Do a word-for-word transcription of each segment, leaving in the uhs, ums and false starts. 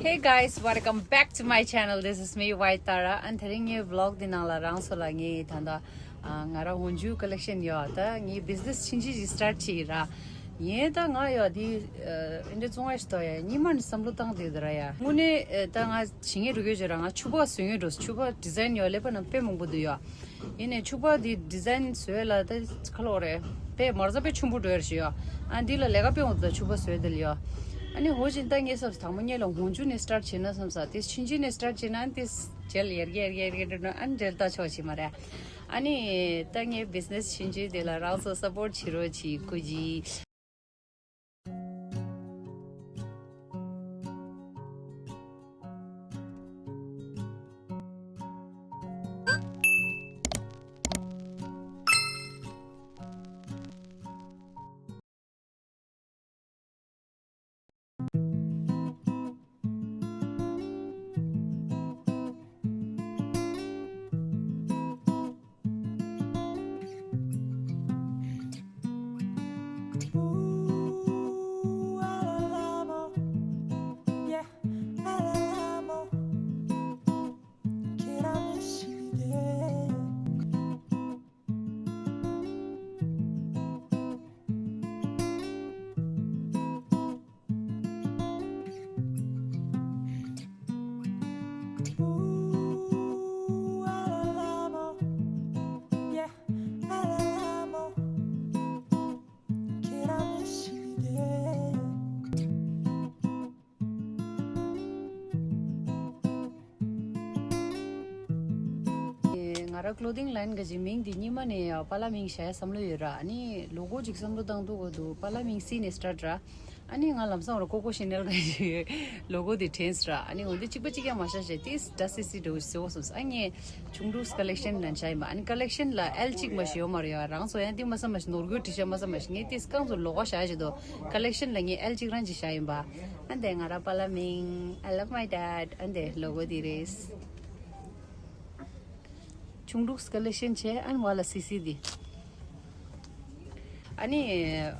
Hey guys, welcome back to my channel. This is me, White Tara. And དེ་རིང་ངའི་vlog འདི་ནང་ལ་རང་ཚོ་ལ་ངས་ད་ལྟ་ཨ་ང་རང་འོན་ཇུ་collection ཡོད། ད་ངའི་business ཕྱིན་ཅི་ཞིག་start བྱས་ཡིན་ར། ཡིན་ད་ང་ཡོད་འདི་ཨ་འདི་བཙོང་བ་ཞིག་ཏོ་ཡ་ཉི་མ་ནས་བསམ་བློ་བཏང་བསྡད་ད་ར་ཡ། དངོས་གནས་ཨ་ད་ང་བྱེད་ངེས་འགྲོ་གི་ཡོད་ཅེ་ར། ང་ཕྱུ་པ་བཟོས་ངེས་འགྲོ། ཕྱུ་པ་design ཡོད་ལེ་པ་ནང་དཔེ་མང་པོ་འདུག་ཡ། ཡིན་ནའི་ཕྱུ་པ་འདི་design བཟོས་ལ་ད་ཁ་ལོ་རེད། དཔེ་མ་རྩ་དཔེ་ཆུང་པོ་འགྲོ་ཡར་ཞུ་ཡོ། ཨ་འདི་ལ་ལས་ཀ་དཔེ་འོང་ད་ཕྱུ་པ་བཟོས་དེ་ལ་ཡོ། ཨ་ནི་ཧོ་ཅིན་ད་ངས་སབ་དང་པོ་ཉེ་ལ་འོན་ཇུ་ནས་start བྱས་ན་བསམ་ས། དེ་ཕྱིན་ཅི་ནས་start བྱས་ན་དེ་རྗེས་ལ་ཡར་རྒྱས་ཡར་རྒྱས་ཡར་རྒྱས་འགྲོ་ན་ཨ་ནི་འབྲེལ་ལྟ་ཆོག་ཆེ་མ་རེད། ཨ་ནི་ད་ངའི་business ཕྱིན་ཅི་དེ་ལ་རང་ཚོ་support བྱེད་རོགས་གྱིས། ཀུ་ཅི། ང་རང་clothing line གི་མིང་འདི་སྔོན་མ་ནས་པཱ་ལགས་མིང་བྱ་ཡ་བསམ་བློ་ཡོད་ར། ཨ་ནི་logo ཅིག་བསམ་བློ་བཏང་འདུག་གོ་འདུག་པཱ་ལགས་མིང་སི་ནས་start ར། ཨ་ནི་ང་ལམ་སང་ར་ཀོ་ཀོ་ཤེ་ནལ་གི་logo འདི་དྲན་སོང་ར། ཨ་ནི་འོ་འདི་གཅིག་པ་གཅིག་རྐྱང་མ་བྱས་བྱས་ཏིས་འདྲ་སི་སི་འདྲ་བོ་ཟེར་བ་སོང་། ཨ་ངས་ཆུང་འབྲུག་collection ལ་བྱ་ཡིན་པ། ཨ་ནི་collection ལ་ཨེལ་གཅིག་མ་ཞིག་ཡོད་མ་རེད་ཡ། རང་ཚོ་ཡང་འདི་མ་བསམ་མ་ཞིག་ནོར་གོས་འདྲི་ཤ་མ་བསམ་མ་ཞིག་ངས་ཏིས་རྐང་ཚོ་ལོག་པ་བྱ་བྱེད་དོ། collection ལ་ངས་ཨེལ་གཅིག་རང་གཅིག་བྱ་ཡིན་པ། ཨ་འདི་ང་ར་པཱ་ལགས་མིང་I love my dad། ཨ་འདི་logo འདི་རེད། ཆུང་འབྲུག་collection བྱས། ཨ་ནི་བ་ལ་སི་སི་འདི། ཨ་ནི་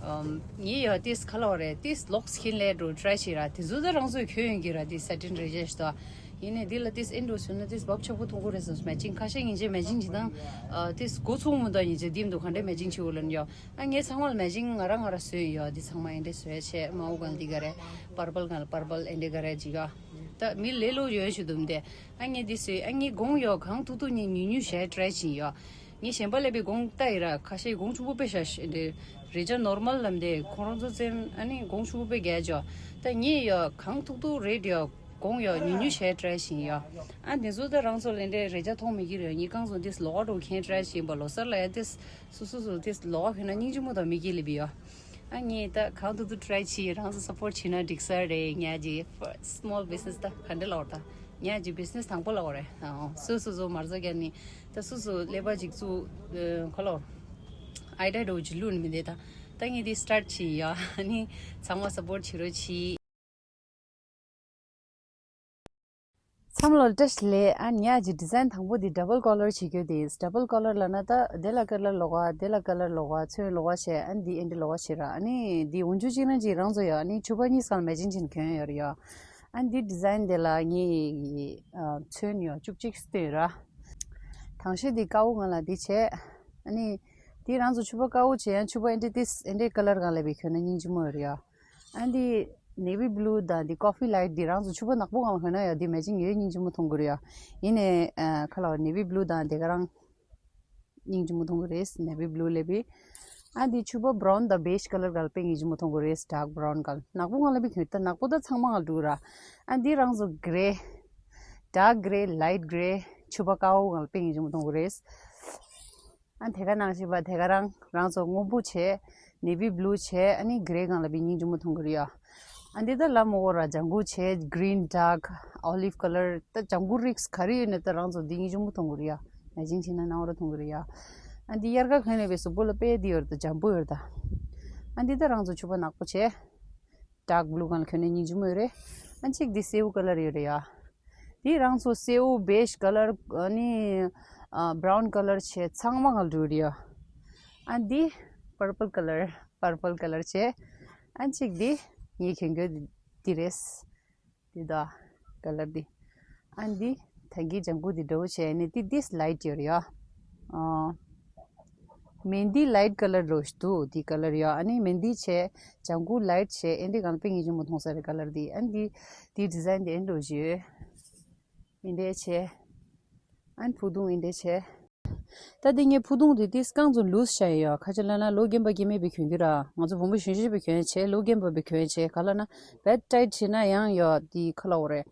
ཨམ་ངས་ཡ་ཏིས་ཁ་ལོ་རེད། ཏིས་ལོག་skin ལས་འགྲོ་try བྱེད་ར། དེ་ཚོ་ད་རང་ཚོས་གྱོན་ཡོང་གི་ར། ཏིས་satin རེད་ཤག་ཏོ། ཡིན་ནའི་འདི་ལ་ཏིས་ཨིན་འགྲོ་བྱུང་ན་ཏིས་བབ་ཆགས་པོ་མཐོང་གི་རེད་བསམ། matching ཁ་ཤས་ཡིན་ཅེ་matching བྱེད་སྟངས་ཨ་ཏིས་མགོ་ཚུགས་མི་འདུག་ཡིན་ཅེ་འདི་མི་འདུག་ག་འདྲས་matching བྱེད་དགོས་ལབ་ཡོ། ཨ་ངས་ཚང་མ་ལ་matching ང་རང་ང་རང་བཟོས་ཡོ། འདི་ཚང་མ་ཨེ་འདྲས་བཟོས་བྱས། མའུ་གང་འདི་ག་རེད། purple གང་ལ་purple ཨེ་འདྲས་ག་རེད་ཅིག་ཡོ། ད་མི་ལས་ལོ་ཡོད་ཞུ་དུམ་དེ། ཨ་ངས་འདི་བཟོས། ཨ་ངས་གོང་ཡོ་གང་ཐུག་ཐུག་ངས་ཉུ་ཉུ་བྱས་try བྱིན་ཡོ། ངས་གཞན་པ་ལས་པའི་གོང་ལྟ་ཡི་ར། ཁ་ཤས་གོང་ཆུང་པོ་དཔེ་བཞག་ཤ་འདི་རེ་ཅག་normal ལམ་དེ་ཁོང་རང་ཚོ་ཙན་ཨ་ནི་གོང་ཆུང་པོ་དཔེ་རྒྱག་ཅོ། ད་ངས་ཡོ་གང་ཐུག་ཐུག་རེད་ཡོ། གོང་ཡོ་ཉུ་ཉུ་བྱས་try བྱིན་ཡོ། ཨ་འདི་ཚོ་ད་རང་ཚོ་ལས་འདྲེ་རེ་ཅག་མཐོང་མི་གི་རེད། ངས་གང་ཚོ་འདི་ལོག་འགྲོ་མཁན་try བྱིན་པ། ལོ་སར་ལ་ཡ་འདི་སུ་སུ་སུ་འདི་ལོག་ཁྱོད་ན་སྙིང་རྗེ་མོ་དང་མི་གི་ལི་བི་ཡོ། ཨ་ངས་ད་གང་ཐུག་ཐུག་try བྱིན། རང་ཚོ་support བྱིན་ན་འགྲིག་ས་རེད། ཉ་ཅི་first small business ད་ག་འདྲ་ལོག་ད་ཉ་ཅི་business དང་པོ་ལོག་རེད། ཨ་སུ་སུ་སུ་མར་ཟ་རྒྱ་ནི། ད་སུ་སུ་ཀླད་པ་ཅིག་བཙུགས་ཁོ་ལོ། idea འགྲོ་ཅིག་བླུགས་ནི་མི་འདེ་ད། ད་ངས་འདི་start བྱེད་ཡ། ཨ་ནི་ཚང་མ་support བྱེད་རོགས་གྱིས། ཚང་མ་ལ་བཀྲ་ཤིས་བདེ་ལེགས། ཨ་ནི་ཡ་ཅི་design དང་པོ་འདི་double color བྱེད་རྒྱུ་དེ། double color ལབ་ན་ད་དེ་ལ་color ལོག་ག་དེ་ལ་color ལོག་ག་ཚོན་ལོག་ག་བྱས། ཨ་ནི་འདི་ཨེ་འདྲ་ལོག་ག་བྱེད་ར། ཨ་ནི་འདི་འོན་ཆུ་གཅིག་ན་གཅིག་རང་ཚོ་ཡ། ཨ་ནི་ཕྱུ་པ་གཉིས་སྒང་matching བྱེད་གྱོན་ཡོད་ར་ཡ། ཨ་ནི་འདི་design དེ་ལ་ངས་ཚོན་ཡོ་བཅུ་གཅིག་བཏོན་ར། དང་ཤོས་འདི་དཀར་པོ་སྒང་ལ་འདི་བྱས། ཨ་ནི་འདི་རང་ཚོ་ཕྱུ་པ་དཀར་པོ་བྱས་ཡང་ཕྱུ་པ་ཨེ་འདྲ་ཏིས་ཨེ་འདྲའི་color སྒང་ལ་བི་གྱོན་ན་སྙིང་རྗེ་མོ་ཡོད་རེད་ཡ། ཨ་འདི་navy blue དང་འདི་coffee light འདི་རང་ཚོ་ཕྱུ་པ་ནག་པོ་སྒང་ལ་གྱོན་ན་ཡ་འདི་matching ཡོད་སྙིང་རྗེ་མོ་མཐོང་གི་རེད་ཡ། ཡིན་ནའི་ཁ་ལ་navy blue དང་འདི་ག་རང་སྙིང་རྗེ་མོ་མཐོང་གི་རེད། navy blue ལབ་བི། ཨ་འདི་ཕྱུ་པ་brown དང་beige color སྒང་ལ་དཔེ་སྙིང་རྗེ་མོ་མཐོང་གི་རེད། dark brown སྒང་ལ་ནག་པོ་སྒང་ལ་བི་གྱོན་ད་ནག་པོ་ད་ཚང་མ་སྒང་ལ་འགྲོ་གི་ར། ཨ་འདི་རང་ཚོ་grey dark grey light grey ཕྱུ་པ་དཀར་པོ་སྒང་ལ་དཔེ་སྙིང་རྗེ་མོ་མཐོང་གི་རེད། ཨ་དེ་ག་ནང་བཞིན་པ་དེ་ག་རང་རང་ཚོ་སྔོན་པོ་བྱས། navy blue བྱས། ཨ་ནི་grey སྒང་ལ་བི་སྙིང་རྗེ་མོ་མཐོང་གི་རེད་ཡ། ཨ་འདི་ད་ལ་མོ་གོ་ར་ལྗང་གུ་བྱས། green dark olive color ད་ལྗང་གུ་རིགས་ག་རེ་ཡོད་ན་ད་རང་ཚོ་འདི་སྙིང་རྗེ་མོ་མཐོང་གི་རེད་ཡ། matching བྱས་ན་སྣང་བ་ར་མཐོང་གི་རེད་ཡ། ཨ་འདི་དབྱར་ཁ་གོན་ལས་པའི་གཟུགས་པོ་ལ་དཔེ་འདི་ཡོད་རེད་ད། འཇམ་པོ་ཡོད་རེད་ད། ཨ་འདི་ད་རང་ཚོ་ཕྱུ་པ་ནག་པོ་བྱས། dark blue སྒང་ལ་གྱོན་ན་སྙིང་རྗེ་མོ་ཡོད་རེད། ཨ་གཅིག་འདི་སེའུ་color ཡོད་རེད་ཡ། འདི་རང་ཚོ་སེའུ་beige color ཨ་ནི་ཨ་brown color བྱས་ཚང་མ་སྒང་ལ་འགྲོ་རེད་ཡ། ཨ་འདི་purple color purple color བྱས། ཨ་གཅིག་འདི་ངས་གྱོན་གྱོན་འདི་རེད། འདི་ད། ཀ་ལར་འདི། ཨ་འདི་ད་གིན་ལྗང་གུ་འདི་འདྲ་བོ་བྱས་ནས་འདི་འདིས་ལའིཊ་ཡོད་རེད་ཡ། ཨ། མེན་དི་ལའིཊ་ཀ་ལར་རོ་ཞིག་འདུག་འདི་ཀ་ལར་ཡ། ཨ་ནི་མེན་དི་བྱས། ལྗང་གུ་ལའིཊ་བྱས། ཨེ་འདི་གང་དཔེ་ངེས་ཅན་མོ་མཐོང་ས་རེད་ཀ་ལར་འདི། ཨ་འདི་འདི་ཌི་ཛའིན་འདི་ཨེ་འདྲ་བོ་ཞིག་ཡོད། ཨེ་འདྲ་བྱས། ཨ་ནི་ཕུ་དུང་ཨེ་འདྲ་བྱས། ད་འདི་ངའི་ཕུ་དུང་འདི་ཏིས་རྐང་ཚོ་ལུས་བྱས་ཡོད། ཁ་ཆེ་ལ་ན་ལོ་རྒན་པ་སྐྱེ་དམན་པའི་གྱོན་གྱི་ར། ང་ཚོ་བུ་མོ་གཞོན་གཞོན་པའི་གྱོན་བྱས། ལོ་རྒན་པ་པའི་གྱོན་བྱས། ག་ལ་ན་བེད་ཊའིཊ་བྱས་ན་ཡང་ཡོད་འདི་ཁ་ལ་འོ་རེད།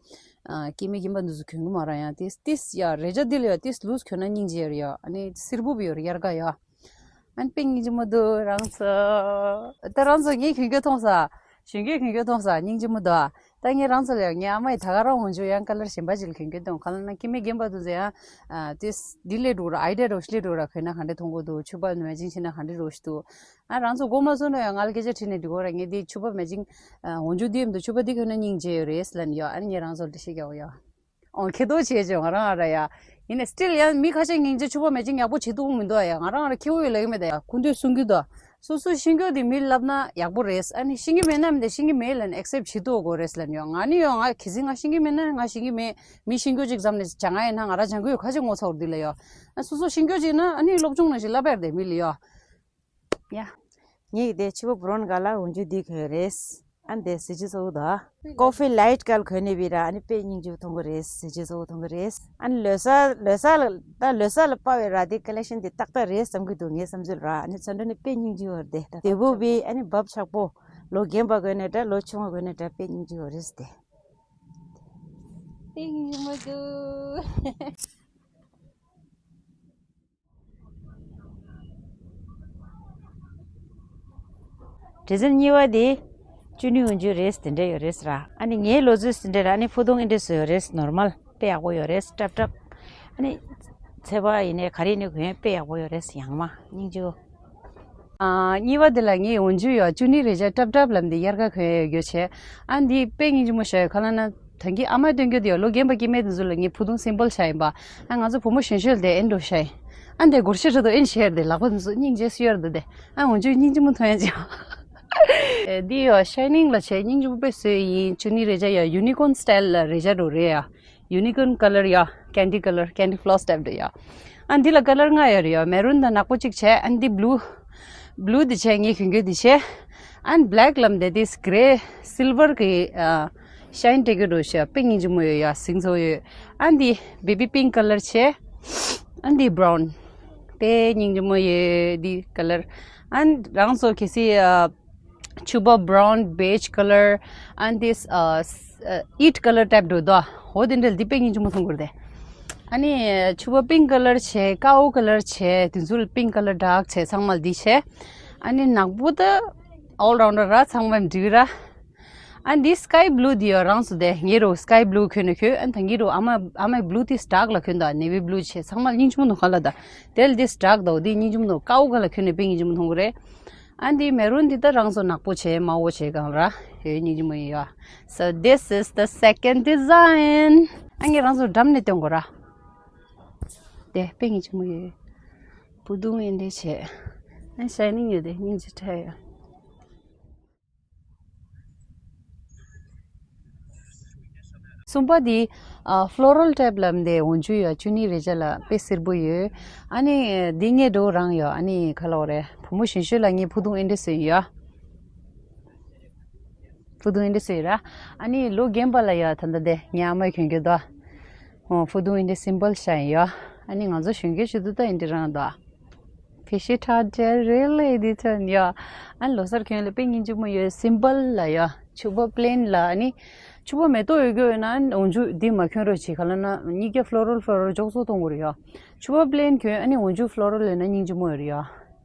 ཨ་སྐྱེ་དམན་རྒན་པ་འདི་ཚོ་གྱོན་གི་མ་ར། ཡང་ཏིས་ཏིས་ཡ་རེ་ཅ་འདི་ལ་ཡོད་ཏིས་ལུས་གྱོན་ན་སྙིང་རྗེ་ཡོད་རེད་ཡ། ཨ་ནི་སེར་པོ་བི་ཡོད་རེད་དབྱར་ཁ་ཡ། ཨ་ནི་དཔེ་སྙིང་རྗེ་མོ་འདུག་རང་ཚོ། ད་རང་ཚོ་ངའི་གྱོན་གྱོན་མཐོང་ས། གཞོན་སྐྱེས་གྱོན་གྱོན་མཐོང་ས་སྙིང་རྗེ་མོ་འདུག་ད་ངས་རང་ཚོ་ལ་ཡང་ངའི་ཨ་མ་ཡི་ད་ག་རང་འོང་ཆུ་ཡང་ཀ་ལར་གཞན་པ་ཅིག་ལ་གྱོན་གྱོན་མཐོང་ག་ལ་ན་སྐྱེ་དམན་རྒན་པ་འདུག་ཚེ་ཡང་ཨ་ཏིས་འདི་ལས་འགྲོ་ར་ཨའི་ཌི་ཡ་འདྲ་བོ་ཞིག་ལས་འགྲོ་ར་གྱོན་ན་ག་འདྲ་མཐོང་གོ་འདུག་ཕྱུ་པ་མེ་ཅིང་བྱས་ན་ག་འདྲ་འདྲ་བོ་ཞིག་འདུག་ཨ་རང་ཚོ་གོ་མ་སོང་ན་ཡང་ང་ལ་སྐད་ཆ་དྲིས་ནས་འགྲིག་གོ་ར། ངས་འདི་ཕྱུ་པ་མེ་ཅིང་ཨ་འོང་ཆུ་འདི་ཡིན་འདུག་ཕྱུ་པ་འདི་གྱོན་ན་སྙིང་རྗེ་ཡོད་རེད་ལབ་ནས་ཡོད། ཨ་ནི་ངས་རང་ཚོ་ལ་འགྲེལ་བཤད་རྒྱག་གོ་ཡ། ཨོ་ཁེ་ཏོ་བྱས་ཅེས་ང་རང་ཨ་ར་ཡ། ཡིན་ནས་སི་ཊིལ་ཡང་མི་ཁ་ཤས་སྙིང་རྗེ་ཕྱུ་པ་མེ་ཅིང་ཡག་པོ་བྱེད་ཐུབ་མི་འདུག་ཨ་ཡ། ང་རང་ཨ་ར་ཁེ་བོ་ཡོད་ལབ་ཀྱི་མེད་ད་ཡ། ཁུ་འདོད་གསུང་རྒྱུ་དང་། སོ་སོའི་ཤེས་འགྱོ་དེ་མི་ལབ་ན་ཡག་པོ་རེད། ཨ་ནི་ཤེས་ཀྱི་མེད་ན་མི་འདི་ཤེས་ཀྱི་མེད་ལབ་ནས་ཨེག་སེབ་བྱེད་ཐུབ་དགོས་རེད་ལབ་ཡོད། ང་ནི་ཡོད་ང་གལ་སྲིད་ང་ཤེས་ཀྱི་མེད་ན་ང་ཤེས་ཀྱི་མེད། མི་ཤེས་འགྱོ་ཅིག་བསམ་ནས་བྱ་ང་ཡིན་ན་ང་རང་སྦྱང་གི་ཡོད་ཁ་ཅིག་ངོ་ཚ་བོར་འདི་ལ་ཡོད། ཨ་སོ་སོ་ཤེས་འགྱོ་ཅིག་ན་ཨ་ནི་སློབ་སྦྱོང་ནང་བཞིན་ལབ་ཡར་དེ་མི་ལ་ཡོད། ཡ། ངེད་ཀྱི་དེ་ཕྱུ་པ་བྷ་རོན་ཀ་ལར་འོན་ཆུ་འདི་གོན་རེད། ཨ་འདི་གཟི་བརྗིད་གཙོ་བོ་དང་། ཀོ་ཕི་ལའིཊ་ཀ་ལར་གོན་ནས་བི་ར། ཨ་ནི་དཔེ་སྙིང་རྗེ་པོ་མཐོང་གི་རེད། གཟི་བརྗིད་གཙོ་བོ་མཐོང་གི་རེད། ཨ་ནི་ལོ་གསར་ལོ་གསར་ལ་ད་ལོ་གསར་ལ་དཔའ་བའི་ར་དེ་ཀ་ལེག་ཤན་དེ་ཏག་ཏག་རེད་བསམ་གི་འདུག་ངའི་བསམ་ཚུལ་ར། ཨ་ནི་ཚོན་ཁྲ་ནི་དཔེ་སྙིང་རྗེ་བོ་རེད་དེ། དེ་བོ་བི་ཨ་ནི་བབ་ཆགས་པོ། ལོ་རྒན་པ་གོན་ནས་འདྲ་ལོ་ཆུང་བ་གོན་ནས་འདྲ་དཔེ་སྙིང་རྗེ་བོ་རེད་དེ། དེ་སྙིང་རྗེ་མོ་འདུག་ཌི་ཛའིན་གཉིས་པ་དེ་ཅུ་ནི་འོན་ཆུ་རེད་དེ་འདྲ་ཡོད་རེད་ར། ཨ་ནི་ངའི་ལོ་ཚོད་དེ་འདྲ་ར། ཨ་ནི་ཕུ་དུང་ཨེ་འདྲ་བཟོས་ཡོད་རེད། ནོར་མལ་དཔེ་ཡག་པོ་ཡོད་རེད། ཏྲབ་ཏྲབ། ཨ་ནི་ཚེ་བ་ཡིན་ནའི་ག་རེ་ནི་གོན་དཔེ་ཡག་པོ་ཡོད་རེད། ཡང་མ་སྙིང་རྗེ་བོ། ཨ་གཉིས་པ་དེ་ལ་ངའི་འོན་ཆུ་ཡོད་ཅུ་ནི་རེ་ཅ་ཏྲབ་ཏྲབ་ལབ་འདི་དབྱར་ཁ་གོན་ཡོད་རྒྱུ་བྱས། ཨ་འདི་དཔེ་སྙིང་རྗེ་མོ་ཤ་ཡོད་ཁ་ལ་ན། ད་གིན་ཨ་མ་སྟོན་རྒྱུ་དེ་ཡོད་ལོ་རྒན་པ་སྐྱེ་དམན་དེ་ཚོ་ལ་ངས་ཕུ་དུང་སིམ་པལ་བྱ་ཡིན་པ། ཨ་ང་ཚོ་བུ་མོ་གཞོན་གཞོན་དེ་ཨེ་འགྲོ་ཤ་ཡིན། ཨ་འདི་སྒོར་གཞས་འཁྲབ་དུ་ཨེ་ཤེར་དེ་ལག་པ་དེ་ཚོ་སྙིང་རྗེ་སུ་ཡོད་འདུག་དེ། ཨ་འོན་ཆུ་སྙིང་རྗེ་མོ་མཐོང་ཡ་ཅིག་འདི་ཡོད་ཤའི་ནིང་ལ་བྱས་སྙིང་རྗེ་མོ་དཔེ་བཟོས་ཡིན། ཅུ་ནི་རེ་ཅ་ཡོད་ཡུ་ནི་ཀོན་སི་ཊའིལ་ལ་རེ་ཅ་འགྲོ་རེད་ཡ། ཡུ་ནི་ཀོན་ཀ་ལར་ཡ། ཀན་ཌི་ཀ་ལར། ཀན་ཌི་ཕི་ལོ་སི་ཊའིབ་འདྲ་ཡ། ཨ་འདི་ལ་ཀ་ལར་ལྔ་ཡོད་རེད་ཡ། མེ་རུན་དང་ནག་པོ་གཅིག་བྱས། ཨ་འདི་བྷི་ལུ། བྷི་ལུ་འདི་བྱས་ངས་གྱོན་གྱོན་འདི་བྱས། ཨ་ནི་བྷི་ལེག་ལབ་འདི་དེ་གྷི་རེ་སིལ་ཝར་གི་ཨ་ཤའིན་སྤྲད་གྱོན་འགྲོ་ཤ་དཔེ་སྙིང་རྗེ་མོ་ཡོད་ཡ། ཟིང་ཚོ་ཡོད། ཨ་འདི་བེ་བི་པིང་ཀ་ལར་བྱས། ཨ་འདི་བྷི་རའུན། དཔེ་སྙིང་རྗེ་མོ་ཡོད་འདི་ཀ་ལར། ཨ་ནི་རང་ཚོ་གལ་སྲིད་ཨ། ཕྱུ་པ་བྷི་རའུན། བེཇ་ཀ་ལར། ཨ་ནི་དེ་ཨ་ཨིཊ་ཀ་ལར་ཊའིབ་འགྲོ་དོ། འོ་དེ་འདྲ་འདི་དཔེ་སྙིང་རྗེ་མོ་མཐོང་གི་རེད་དེ། ཨ་ནི་ཕྱུ་པ་པིང་ཀ་ལར་བྱས། ཀའོ་ཀ་ལར་བྱས། དེ་ཚོ་ལ་པིང་ཀ་ལར་ཌརྐ་བྱས། ཚང་མ་ལ་འདི་བྱས། ཨ་ནི་ནག་པོ་ད་ཨོལ་རའུན་ཌར་ར། ཚང་མ་འགྲིག་ར། ཨ་ནི་འདི་སི་ཀའི་བྷི་ལུ་འདི་ཡོད་རང་ཚོ་དེ་ངེད་རོ་སི་ཀའི་བྷི་ལུ་གྱོན་ནས་གྱོན། ཨ་ནི་ད་ངེད་རོ་ཨ་མ་ཨ་མའི་བྷི་ལུ་དེ་ཌརྐ་ལ་གྱོན་དོ། ནེ་ཝི་བྷི་ལུ་བྱས། ཚང་མ་ལ་སྙིང་རྗེ་མོ་མཐོང་ག་ལ་ད། དེ་ལ་འདི་ཌརྐ་དོ་འདི་སྙིང་རྗེ་མོ་མཐོང་། ཀའོ་ཀ་ལར་གྱོན་ནས་དཔེ་སྙིང་རྗེ་མོ་མཐོང་གི་རེད། ཨ་འདི་མེ་རུན་འདི་ད་རང་ཚོ་ནག་པོ་བྱས་དམར་པོ་བྱས་གང་ར་ཡོད་སྙིང་རྗེ་མོ་ཡིན་ཡ། So this is the second design. ཨ་ངས་རང་ཚོ་འགྲམ་ནས་སྟོན་དགོས་ར། དེ་དཔེ་སྙིང་རྗེ་མོ་ཡོད། བུ་དུང་ཨེ་འདྲ་བྱས། ཨ་ཤའི་ནིང་ཡོད་དེ་སྙིང་རྗེ་ཁྲ་ཡ། གསུམ་པ་འདི་ཨ་ཕློ་རལ་ཊའིབ་ལབ་འདི་འོན་ཆུ་ཡ། ཅུ་ནི་རེ་ཅ་ལ་དཔེ་སེར་པོ་ཡོད། ཨ་ནི་འདི་ངའི་འགྲོ་རང་ཡོད། ཨ་ནི་ག་ལ་འོ་རེད། བུ་མོ་གཞོན་གཞོན་ལ་ངའི་བུ་དུང་ཨེ་འདྲ་བཟོས་ཡོད། བུ་དུང་ཨེ་འདྲ་བཟོས་ཡོད་ར། ཨ་ནི་ལོ་རྒན་པ་ལ་ཡ་ད་ལྟ་དེ་ངའི་ཨ་མའི་གྱོན་གྱོན་དོ། ཨོ་བུ་དུང་ཨེ་འདྲ་སིམ་པལ་ཤ་ཡིན་ཡོད། ཨ་ནི་ང་ཚོ་གཞོན་སྐྱེས་ཞུ་དུས་ད་ཨེ་འདྲ་རང་དོ། ཕི་ཤི་ཁྲ་ཇེ་རེ་ལེ་འདི་ཚོ་ཡོད། ཨ་ནི་ལོ་སར་གྱོན་ལ་དཔེ་སྙིང་རྗེ་མོ་ཡོད། སིམ་པལ་ལ་ཡོད། ཕྱུ་པ་པི་ལེན་ལ་ཨ་ནི། ཕྱུ་པ་མེ་ཏོག་ཡོད་རྒྱུ་ཡོད་ན་ཨ་ནི་འོན་ཆུ་འདི་མ་གྱོན་རོགས་བྱེད། ག་ལ་ན་གཉིས་ཀ་ཕློ་རལ་ཕློ་རལ་འཇོག་ཚོགས་གཏོང་དགོས་རེད་ཡོད། ཕྱུ་པ་པི་ལེན་གྱོན་ཨ་ནི་འོན་ཆུ་ཕློ་རལ་ཡོད་ན་སྙིང་རྗེ་མོ་ཡོད་རེད་ཡོད།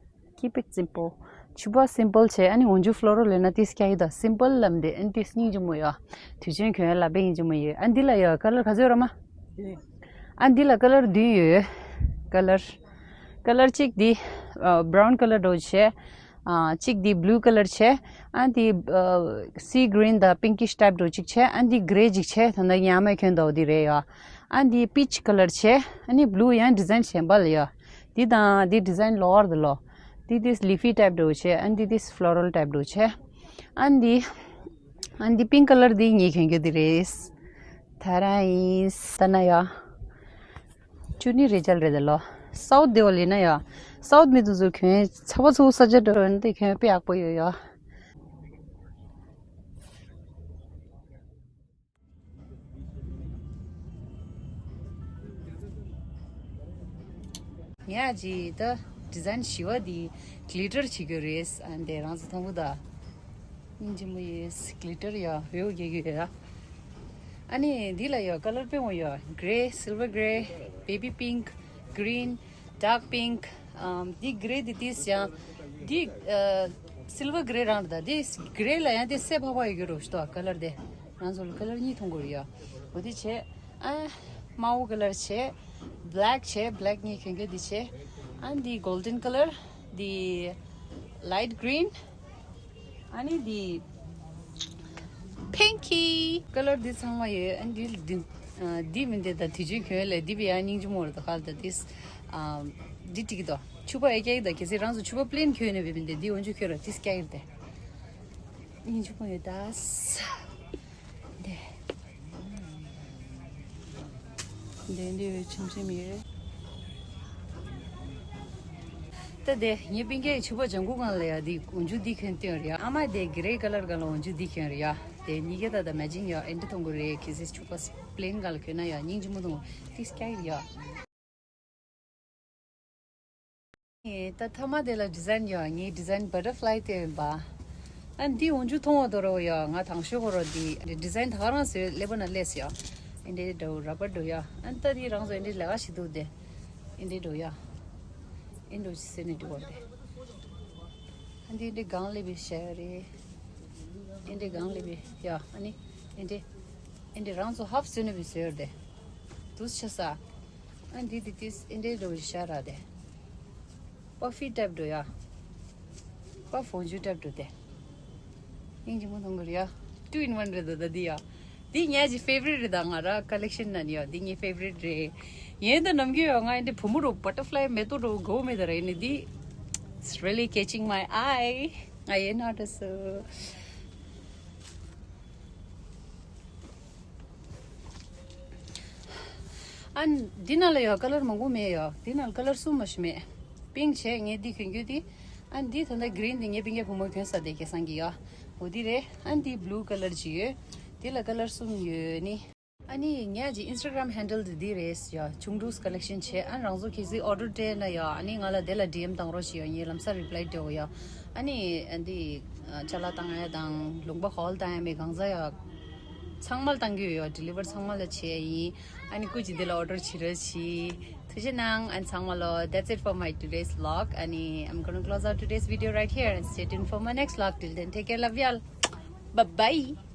Keep it simple. ཕྱུ་པ་སིམ་པལ་བྱས་ཨ་ནི་འོན་ཆུ་ཕློ་རལ་ཡོད་ན་ཏིས་སྐྱ་ཡི་དང་སིམ་པལ་ལབ་འདི་ཨ་ནི་ཏིས་སྙིང་རྗེ་མོ་ཡོད། དུས་ཆེན་གྱོན་ལ་དཔེ་སྙིང་རྗེ་མོ་ཡོད། ཨ་འདི་ལ་ཡོད་ཀ་ལར་ག་ཚོད་ཡོད་ར་མ། ཨ་འདི་ལ་ཀ་ལར་བདུན་ཡོད། ཀ་ལར། ཀ་ལར་གཅིག་འདི་ཨ་བྷ་རའུན་ཀ་ལར་འདྲ་བོ་བྱས། ཨ་གཅིག་འདི་བྷི་ལུ་ཀ་ལར་བྱས། ཨ་འདི་ཨ་སི་གྷི་རིན་དང་པིང་ཀིཤ་ཊའིབ་འདྲ་བོ་གཅིག་བྱས། ཨ་འདི་གྷི་རེ་གཅིག་བྱས། ད་ནི་ངའི་ཨ་མས་གྱོན་དོ་འདི་རེད་ཡ། ཨ་འདི་པིཆ་ཀ་ལར་བྱས། ཨ་ནི་བྷི་ལུ་ཡང་ཌི་ཛའིན་གཞན་པ་ལ་ཡ། འདི་དང་འདི་ཌི་ཛའིན་ལོ་བར་དུ་ལོ། འདི་འདི་ལི་ཕི་ཊའིབ་འདྲ་བོ་བྱས། ཨ་འདི་འདི་ཕློ་རལ་ཊའིབ་འདྲ་བོ་བྱས། ཨ་འདི། ཨ་འདི་པིང་ཀ་ལར་འདི་ངའི་གྱོན་གྱོན་འདི་རེད། ད་རང་ཡིན་ས་ན་ཡ། ཅུ་ནི་རེ་ཅལ་རེད་ལོ། སའུ་ཐི་དེ་བ་ལི་ན་ཡ། སའུ་ཐི་མི་དུ་ཟུ་ཁྱོན་ཚ་བ་ཚུ་ས་ཆ་འགྲོ་འདི་ཁྱོན་དཔེ་ཡག་པོ་ཡོད་ཡ། ངས་ཅི་ད་ཌི་ཛའིན་ཞི་བ་འདི་གི་ལི་ཊར་བྱེད་རྒྱུ་རེད། ཨ་འདི་རང་ཚོ་མཐོང་གི་ད། སྙིང་རྗེ་མོ་ཡོད། གི་ལི་ཊར་ཡ་བེའུ་རྒྱག་གི་ཡོད་ཡ། ཨ་ནི་འདི་ལ་ཡ་ཀ་ལར་དཔེ་མོ་ཡ། གྷི་རེ། སིལ་ཝར་གྷི་རེ། བེ་བི་པིང་ཀི། གྷི་རིན། ཌརྐ་པིང་ཀི། ཨམ་འདི་གྷི་རེ་འདི་ཏིས་ཡང་འདི་ཨ་སིལ་ཝར་གྷི་རེ་རང་རེད་ད། འདི་གྷི་རེ་ལ་ཡང་འདི་སེ་ཕག་པ་ཡོད་རྒྱུ་རེད་ཤི་ཏོ་ཀ་ལར་དེ། ང་ཚོ་ལ་ཀ་ལར་གཉིས་མཐོང་གི་རེད་ཡ། འོ་དེ་བྱས། ཨ་དམར་པོ་ཀ་ལར་བྱས། བྷེ་ལེག་བྱས། བྷེ་ལེག་ངས་གྱོན་གྱོན་འདི་བྱས། ཨ་འདི་གོལ་ཌན་ཀ་ལར། འདི་ལའིཊ་གྷི་རིན། ཨ་ནི་འདི་པིང་ཀི། ཀ་ལར་འདི་ཚང་མ་ཡོད། ཨ་འདི་འདི་ཨ་འདི་མིན་འདི་ད་དུས་རྒྱུན་གྱོན་ལས་འདི་བི་ཡ་སྙིང་རྗེ་མོ་རེད་ད། ཁ་ལ་ད་ཏིས་ཨ་འདི་ཀྲིག་གི་དོ་ཕྱུ་པ་ཨེ་སྐྱ་གི་ད། གལ་སྲིད་རང་ཚོ་ཕྱུ་པ་པི་ལེན་གྱོན་ནས་བི་མིན་འདི་འདི་འོན་ཆུ་གྱོན་ར་ཏིས་སྐྱ་གི་ད། སྙིང་རྗེ་མོ་ཡོད་ད། འདི། འདི་འདི་བའི་ཆུམ་ཆུམ་ཡོད། ད་དེ་ངའི་པིང་ཀའི་ཕྱུ་པ་ལྗང་གུ་སྒང་ལ་ཡ་འདི་འོན་ཆུ་འདི་གྱོན་སྟོན་རེད་ཡ། ཨ་མ་དེ་གྷི་རེ་ཀ་ལར་སྒང་ལ་འོན་ཆུ་འདི་གྱོན་རེད་ཡ། དེ་གཉིས་ཀ་ད་ད་མེ་ཅིང་ཡ། ཨེ་འདྲ་མཐོང་གི་རེད། གལ་སྲིད་ཕྱུ་པ་པི་ལེན་སྒང་ལ་གྱོན་ན་ཡ་སྙིང་རྗེ་མོ་མཐོང་གི། ཏིས་སྐྱ་གི་ཡ། ད་མཐའ་མ་དེ་ལ་ཌི་ཛའིན་ཡོད། ངའི་ཌི་ཛའིན་བྷ་ཊར་ཕི་ལའི་དེ་ཡིན་པ། ཨ་འདི་འོན་ཆུ་མཐོང་བ་དོ་རོ་ཡོད། ང་དང་ཤོག་གོ་རོ་འདི་ཌི་ཛའིན་ད་ག་རང་བཟོས་ཀླད་པ་ན་སླེབས་ཡོད། ཨེ་འདྲའི་འགྲོ་ར་བར་འགྲོ་ཡོད། ཨ་ད་འདི་རང་ཚོ་ཨེ་འདྲའི་ལས་ཀ་ཞིག་འདུག་དེ། ཨེ་འདྲའི་འགྲོ་ཡོད། ཨེ་འགྲོ་ཟེར་ནས་འགྲོ་བ་དེ། ཨ་འདི་ཨེ་འདྲའི་སྒང་སླེབས་པའི་ཤ་ཡོད་རེད། ཨེ་འདྲའི་སྒང་སླེབས་པའི་ཡ། ཨ་ནི་ཨེ་འདྲའི་ཨེ་འདྲའི་རང་ཚོ་ཧབ་བཟོས་ནས་བཟོས་ཡོད་དེ། དུས་ཆ་ས། ཨ་འདི་འདི་ཏིས་ཨེ་འདྲའི་འགྲོ་ཤ་ར་དེ། པ་ཕི་ཊའིབ་འགྲོ་ཡ། པ་ཧྥོང་ཇུ་ཊའིབ་འགྲོ་དེ། སྙིང་རྗེ་མོ་མཐོང་གི་རེད་ཡ། ཊུ་ཨིན་ཝན་རེད་ད་ད་འདི་ཡ། འདི་ངའི་ཅི་ཕེ་ཝ་རིཊ་རེད་ད། ང་ར་ཀ་ལེག་ཤན་ནང་ཡ་འདི་ངའི་ཕེ་ཝ་རིཊ་རེད། ཡིན་ད་ནམ་རྒྱུན་ཡ་ང་འདི་བུ་མོ་རུ་བྷ་ཊར་ཕི་ལའི་མེ་ཏོག་རུ་གོ་མེད་ད་ར། ཡིན་ནི་འདི། It's really catching my eye. ང་ཡིན་ན་འདྲ་སོ། ཨ་འདི་ནང་ལ་ཡོད་ཀ་ལར་མང་པོ་མེད་ཡོད། འདི་ནང་ལ་ཀ་ལར་གསུམ་མ་ཞིག་མེད། པིང་ཀི་བྱས་ངས་འདི་གྱོན་རྒྱུ་འདི། ཨ་འདི་ད་ལྟ་གྷི་རིན་འདི་ངའི་པིང་ཀའི་བུ་མོ་གྱོན་ས་དེ་སྐལ་བཟང་གི་ཡོད། འོ་འདི་རེད། ཨ་འདི་བྷུ་ལུ་ཀ་ལར་ཅིག་ཡོད། འདི་ལ་ཀ་ལར་གསུམ་ཡོད་ནི། ཨ་ནི་ངས་ཀྱི་ཨིན་སི་ཊ་གྷ་རམ་ཧེན་ཌལ་འདི་འདི་རེད་ཡ། ཆུང་འབྲུག་ཀ་ལེག་ཤན་བྱས། ཨ་རང་ཚོ་གལ་སྲིད་ཨོར་ཌར་སྤྲད་ན་ཡ། ཨ་ནི་ང་ལ་དེ་ལ་ཌི་ཨེམ་བཏང་རོགས་བྱེད་ཡ། ངས་ལམ་སང་རི་པི་ལའི་སྤྲད་འོ་ཡ། ཨ་ནི་ཨ་འདི་ཅ་ལག་བཏང་ཡ་དང་ལུང་པ་ཧོལ་བཏང་ཡ་མེད་གང་ཟག་ཡ། ཚང་མ་ལ་བཏང་གི་ཡོད་ཡ། ཌི་ལི་ཝར་ཚང་མ་ལ་བྱས་ཡིན། ཨ་ནི་སྐུ་མཁྱེན་འདི་ལ་ཨོར་ཌར་བྱེད་རོགས་གྱིས། ཐུགས་རྗེ་གནང་། ཨ་ནི་ཚང་མ་ལོ། That's it for my today's vlog. ཨ་ནི་I'm gonna close out today's video right here and stay tuned for my next vlog. Till then, take care, love you all. Bye bye.